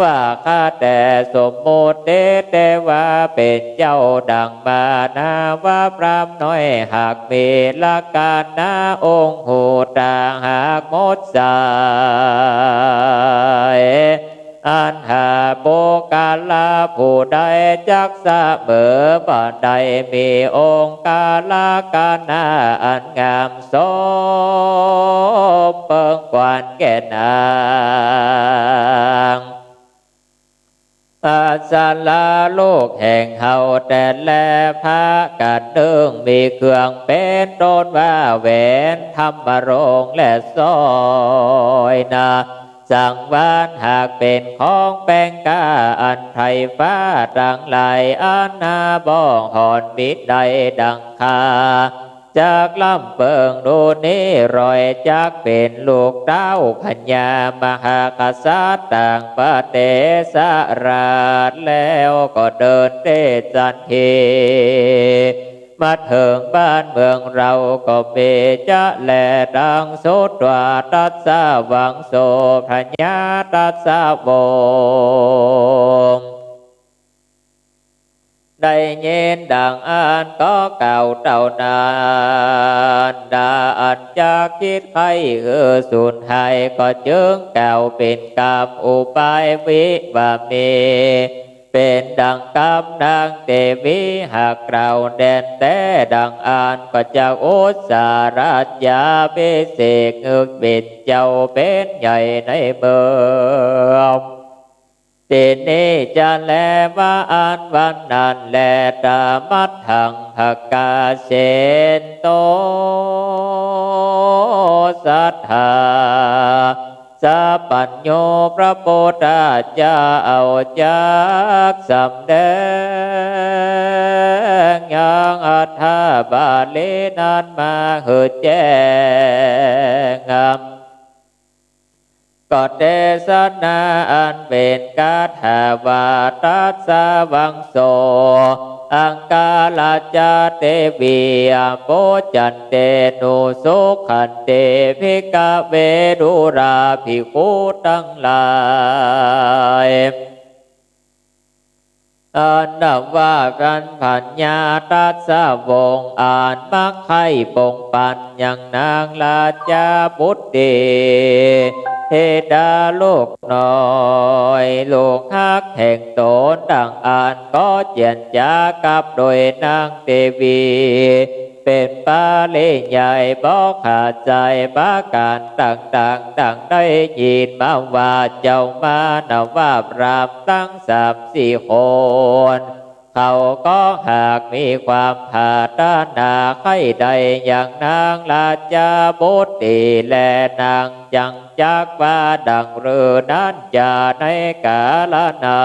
ว่าข้าแต่สมมุติเตวาเป๋นเจ้าดั่งมานวพราหมณ์น้อย หากมีละกั๋นนะองค์หูต๋าหากหมดสาย อันหาปุคคละผู้ใดจักเสมอบ่ได้ มีองค์กาละกัณณะอันงามสมเปิงควรแก่นาง อัปสราลูกแห่งเฮาแต๊แล พากั๋นนึ่ง มีเครื่องเป๋นต้นว่าแหวน ทำรงค์และสร้อยนะ สังวาลหากเป๋นของแปงก้าอันไพร่ฟ้าตังหลาย อันนาบ่ห่อนมิได้ดั่งคา จักล้ำเปิงดูนี้ รอยจักเป๋นลูกเต้าพญามหากษัตริย์ต่างประเทศราช แล้วก็เดินเตสันที มาเถิงบ้านเมืองเฮาก็มีจะแล ตังสุตวาทัสสะวังโส พญาทัสสะวงศ์ ได้ยินดั่งอั้นก็กล่าวเต้านั้น ดาอันจักคิดใค่หื้อสูญหาย ก็จึงกล่าวเป๋นกำอุบายวิวามี เป๋นดั่งกำนางเตวีหากกล่าวแด่นแต๊ดั่งอั้น ก็จักอุสสารัตยาภิเษก นึกเป๋นเจ้าเป๋นใหญ่ในเมือง ตี้นี้จะแล ว่าอั้นวันนั้นแล ตามัตถังภคเสนโต สัตถา สัพพัญญูพระพุทธเจ้าจักสำแดงยังอัฏฐบาลีนั้นมาหื้อแจ้ง ก็เตสนาอันเป๋นคาถาว่า ทัสสะวังโส อังคารัจจาเตวี อปุจจันเต นุสุขันติ ภิกขเว ดูราภิกขุตังหลาย อันว่ากั๋นพญาทัสสะวงศ์อันมักใค่ปงปันยังนางราชบุตรี ธิดาลูกน้อย ลูกฮักแห่งต๋นดั่งอั้น ก็เจียรจ๋ากับโดยนางเตวี เป๋นปริยายบ่ขาดสาย ประก๋านต่างๆ ดั่งได้ยินมาว่า เจ้ามานวพราหมณ์ตังสามสี่คน เขาก็หากมีความผาถนาใค่ได้ยังนางราชบุตรี และนางจักจักว่าดั่งฤๅนั้นจะในกาละนั้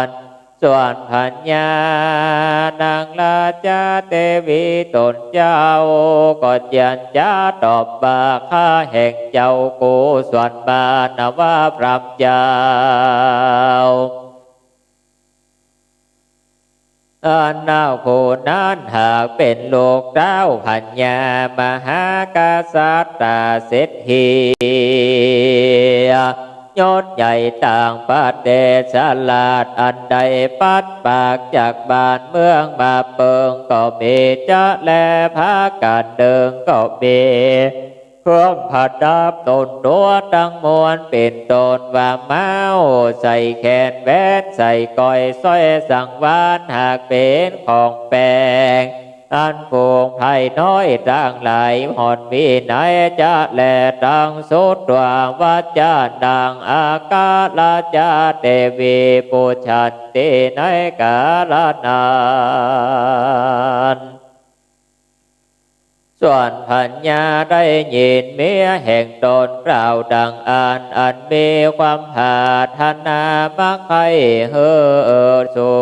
น ส่วนพญานางราชาเตวีต๋นเจ้า ก็เจียรจ๋าตอบว่า ข้าแหงเจ้า กูส่วนมานวพราหมณ์เจ้า อันนางผู้นั้นหากเป๋นลูกสาวพญามหากษัตริย์เศรษฐี ยศใหญ่ต่างประเทศราช อันได้ปลัดปรากจากบ้านเมืองมาเปิงก็มี จะแลพาก๋านเดินก็มี เครื่องประดับต๋นตั๋วตังมวล เป๋นต้นว่าเมา ใส่แขนแหวน ใส่ก้อยสร้อยสังวาล หากเป๋นของแปง อันฝูงไพร่น้อยตังหลาย หล่อนมีในจะแลตังสุดตัว ว่าจะนางอาคาราชาเตวี ปุจฉันติในกาละนั้น ส่วนพญาได้ยินเมียแห่งต๋นกล่าวดังอั้น อันมีความปรารถนามักใค่หื้อสู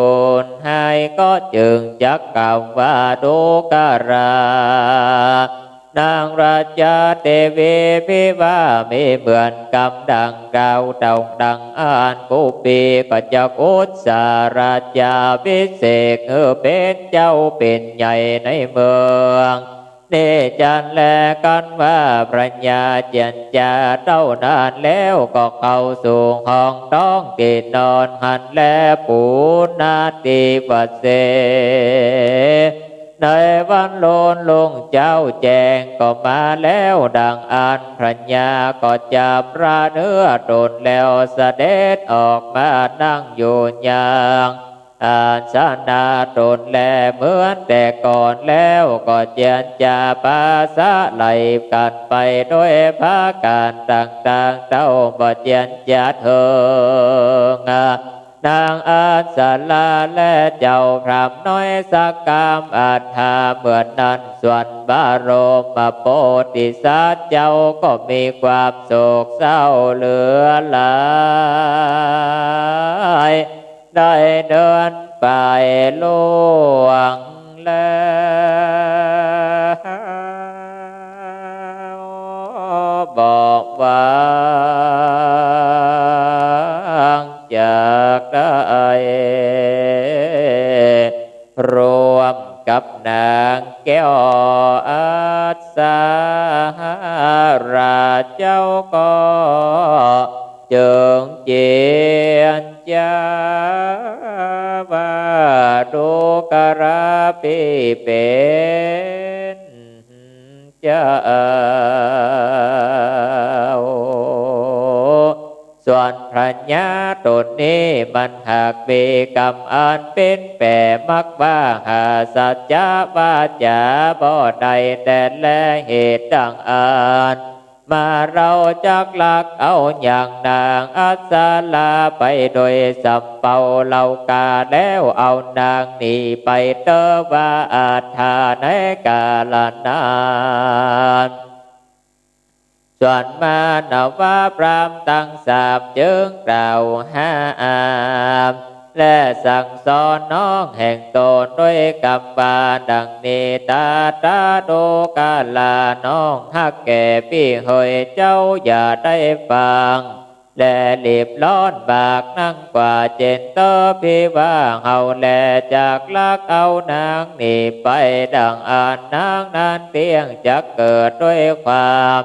ญหาย ก็จึงจักกล่าวว่า ดูกรา นางราชาเตวี ภิว่ามีเหมือนกำดังกล่าวเต้าดังอั้น กู้ปีก็จักอุสสาราชาภิเษก หื้อเป๋นเจ้าเป๋นใหญ่ในเมืองนี้ จันแลกั๋นว่าพญาเจียรจ๋าเต้านั้นแล้ว ก็เข้าสู่ห้องต๊องตี้นอนหั้นแล ปูนาติวเส ในวันรุ่นรุ่งเจ๊าแจ้งก็มาแล้วดังอั้น พญาก็จำระเนื้อต๋นแล้ว เสด็จออกมานั่งอยู่ยังอาสนะต๋นแลเหมือนแต่ก่อนแล้ว ก็เจียรจ๋าปราศรัยกั๋นไปโดยประก๋านต่างๆ เต้าบ่เจียรจ๋าเถิง นางอัปสราและเจ้าพราหมณ์น้อยสักกามอัฏฐาเหมือนนั้น ส่วนบรมโพธิสัตว์เจ้าก็มีความโศกเศร้าเหลือหลาย ได้เดินไปล่วงแล้ว บ่หวังจักได้ร่วมกับนางแก้วอัปสรา เจ้าก็จึงเจียรจ๋าว่า ดูกรา ปี้เป๋น เจ้า ส่วนพญาต๋นนี้มันหากมีกำอันเป๋นแป๋มักว่า หาสัจจะวาจ๋าบ่ได้แต๊แล เหตุดังอั้น มาเราจักลักเอาอย่างนางอัปสราไปโดยสำเปา เฮากาแล้วเอานางนี้ไปเต๊อะ ว่าอัฏฐาในกาละนั้น ส่วนมานวพราหมณ์ตังสามจึงกล่าวห้าม และสั่งสอนน้องแห่งต๋นโดยกำว่าดังนี้ ตถา ดูกรา น้องฮักแก่ปี้เหย เจ้าอย่าได้ฟัง และรีบร้อนบากนักกว่า เจ๋นเต๊อะ ภิว่าเฮาแลจักลักเอานางนี้ไป ดังอั้นนางนั้นเตี้ยงจักเกิดด้วยความ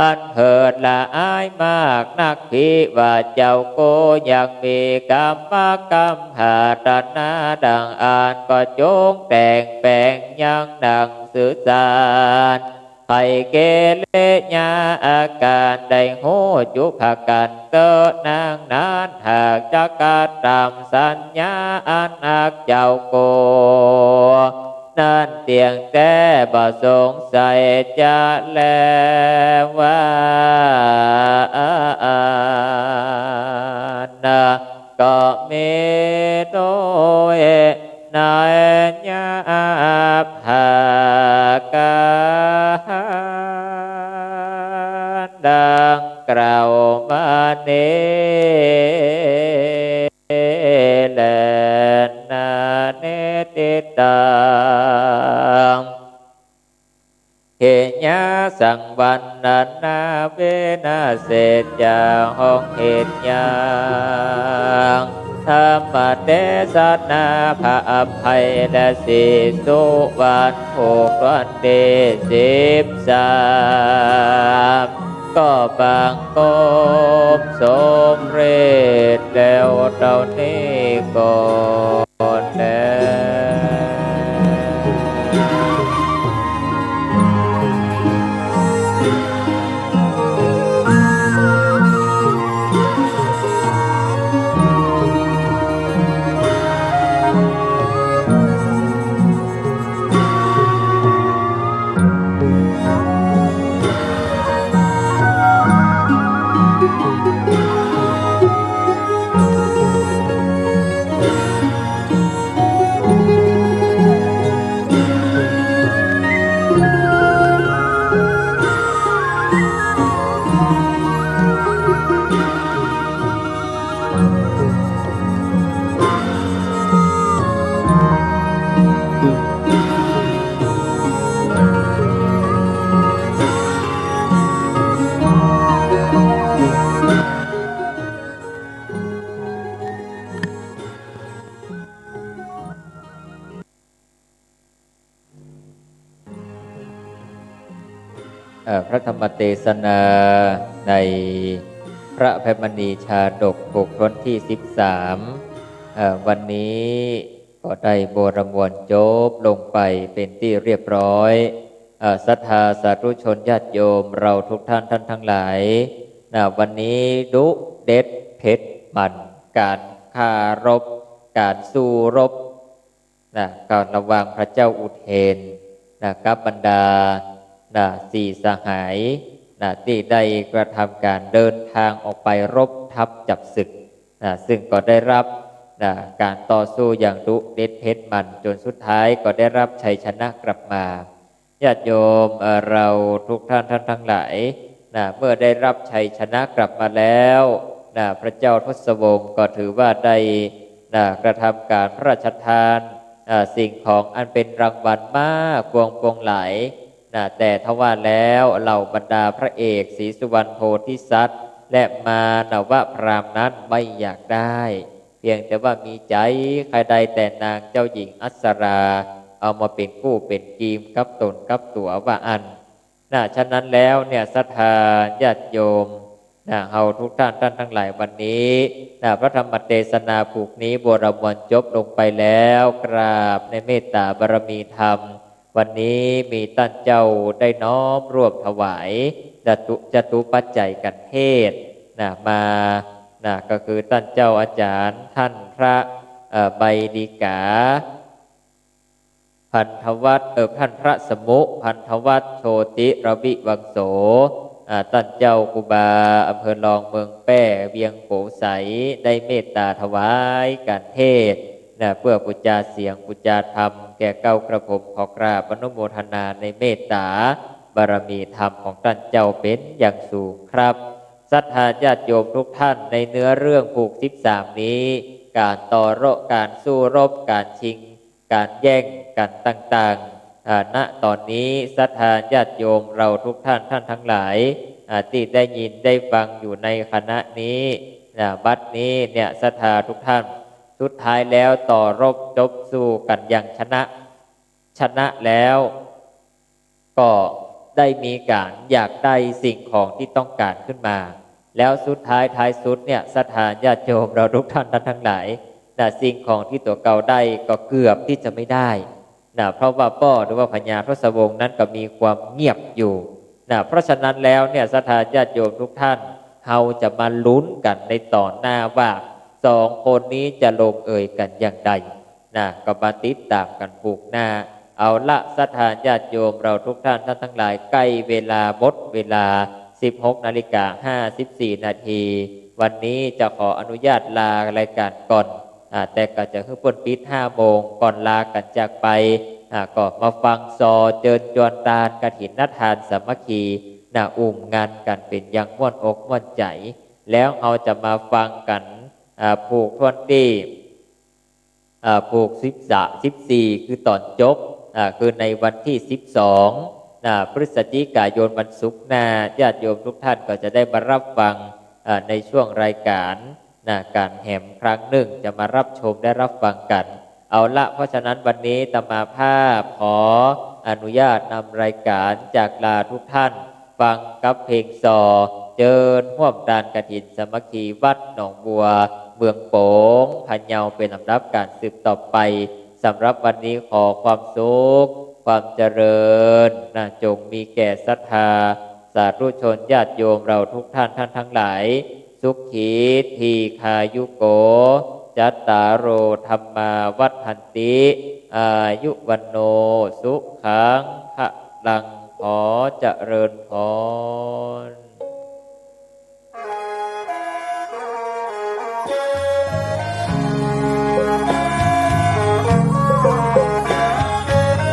อันเหิดละอายมากนัก ภิว่าเจ้ากูยังมีกำมักกำปรารถนาดังอั้น ก็จงแต่งแป๋งยังหนังสือสาร ใค่เกเรยาอาก๋านได้ฮู้จุ๊ประก๋านเต๊อะ นางนั้นหากจักกระตำสัญญาอันฮักเจ้ากูนั้นเตี้ยงแต๊ บ่สงสัยจะแลว่า อันก็มีโดย นัยยะประก๋านดังกล่าวมานี้แล เยนะ สังวัณณา เวนะ เสจจา ฮ้องเหตุยัง ธรรมเตสนา พระอภัยและศรีสุวรรณ ผูกวันตี้สิบสาม ก็บังคมสำเร็จแล้วเต้านี้ก่อนแล เอ่อ พระธรรมเตสนาในพระอภัยมณีชาดก ผูกถ้วนตี้สิบสาม เอ่อ วันนี้ก็ได้บรมวรจบลงไปเป๋นตี้เรียบร้อย เอ่อ ศรัทธาสาธุชนญาติโยมเราทุกท่าน ท่านทั้งหลาย นะ วันนี้ดุเด็ดเผ็ดมัน ก๋านคารบ ก๋านสู้รบ นะ ก็ระหว่างพระเจ้าอุเทน นะ กับบรรดา นะ สี่สหาย นะ ตี้ได้กระทำก๋านเดินทางออกไปรบทัพจับศึก นะ ซึ่งก็ได้รับ นะ ก๋านต่อสู้อย่างดุเด็ดเผ็ดมัน จ๋นสุดท้ายก็ได้รับชัยชนะกลับมา ญาติโยม เอ่อ เราทุกท่าน ท่านทั้งหลาย นะ เมื่อได้รับชัยชนะกลับมาแล้ว นะ พระเจ้าทศวงศ์ก็ถือว่าได้ นะ กระทำก๋านพระราชทาน อ่า สิ่งของอันเป๋นรางวัลมากมายปวงหลาย นะ แต่ทว่าแล้วเหล่าบรรดาพระเอกศรีสุวรรณโพธิสัตว์ และมานวพราหมณ์นั้นไม่อยากได้ เพียงแต่ว่ามีใจ๋ใค่ได้แต่นางเจ้าหญิงอัปสรา เอามาเป๋นกู้เป๋นกีมกับต๋นกับตั๋วว่าอั้น นะ ฉะนั้นแล้วเนี่ย ศรัทธาญาติโยม นะ เฮาทุกท่าน ท่านทั้งหลาย วันนี้ นะ พระธรรมเตสนาผูกนี้บรมวรจบลงไปแล้ว กราบในเมตตาบารมีธรรม วันนี้มีต้านเจ้าได้น้อมร่วมถวาย จตุ จตุปัจจัยกัณฑ์เทศน์ นะ มา นะ ก็คือต้านเจ้าอาจ๋ารย์ท่านพระ เอ่อ ใบดีกา พันธวัฒน์ เอ่อ ท่านพระสมุ พันธวัฒน์ โชติรวิวังโส อ่า ต้านเจ้าครูบาอำเภอรองเมืองแป้ เวียงโกสัย ได้เมตตาถวายกัณฑ์เทศน์ นะ เพื่อปู๋จาเสียงปู๋จาธรรมแก่เก้ากระผม ขอกราบอนุโมทนาในเมตตาบารมีธรรมของต้านเจ้าเป๋นอย่างสูงครับ ศรัทธาญาติโยมทุกท่าน ในเนื้อเรื่องผูกสิบสามนี้ ก๋านต่อรบ ก๋านสู้รบ ก๋านชิง ก๋านแย่งกั๋นต่างๆ อ่า ณ ต๋อนนี้ศรัทธาญาติโยมเราทุกท่าน ท่านทั้งหลาย อ่า ตี้ได้ยินได้ฟังอยู่ในขณะนี้ อ่า บัดนี้เนี่ย ศรัทธาทุกท่าน สุดท้ายแล้วต่อรบจบสู้กั๋นอย่างชนะ ชนะแล้ว ก็ได้มีก๋านอยากได้สิ่งของตี้ต้องก๋านขึ้นมา แล้วสุดท้ายท้ายสุดเนี่ย ศรัทธาญาติโยมเราทุกท่าน ท่านทั้งหลาย นะ สิ่งของตี้ตั๋วเก่าได้ก็เกือบตี้จะไม่ได้ นะ เพราะว่าป้อหรือว่าพญาทศวงศ์นั้นก็มีความเงียบอยู่ นะ เพราะฉะนั้นแล้วเนี่ย ศรัทธาญาติโยมทุกท่าน เฮาจะมาลุ้นกั๋นในต๋อนหน้าว่า สองคนนี้จะลงเอยกั๋นอย่างใด นะ ก็มาติดต๋ามกั๋นผูกหน้า เอาละ ศรัทธาญาติโยมเราทุกท่าน ท่านทั้งหลาย ใก้เวลาหมดเวลา สิบหกนาฬิกาห้าสิบสี่นาที วันนี้จะขออนุญาตลารายก๋านก่อน อ่า แต่ก็จะหื้อเปิ้นปิดห้าโมง ก่อนลากั๋นจากไป อ่า ก็มาฟังซอเจิญจวนตานกฐินทานสามัคคี นะ อุ้มงานกั๋นเป๋นอย่างม่วนอกม่วนใจ๋ แล้วเฮาจะมาฟังกั๋น อ่า ผูกถ้วนตี้ อ่า ผูกสิบสาม สิบสี่ คือต๋อนจบ อ่า คือในวันตี้สิบสอง นะ พฤศจิกายน วันศุกร์หน้า ญาติโยมทุกท่านก็จะได้มารับฟัง เอ่อ ในช่วงรายการ นะ ก๋านแหมครั้งนึ่ง จะมารับชมและรับฟังกั๋น เอาละ เพราะฉะนั้นวันนี้อาตมาภาพขออนุญาตนำรายการจากลาทุกท่านฟังกับเพลงซอ เจิญฮ่วมตานกฐินสามัคคีวัดหนองบัว เมืองโป๋ง พะเยา เป๋นลำดับก๋านสืบต่อไป สำหรับวันนี้ขอความสุข ความเจริญ นะ จงมีแก่ศรัทธา สาธุชนญาติโยมเราทุกท่าน ท่านทั้งหลาย สุขี ทีฆายุโก จัตตาโร ธัมมา วัฑฒันติ อายุ วัณโณ สุขัง พะลัง ขอเจริญพร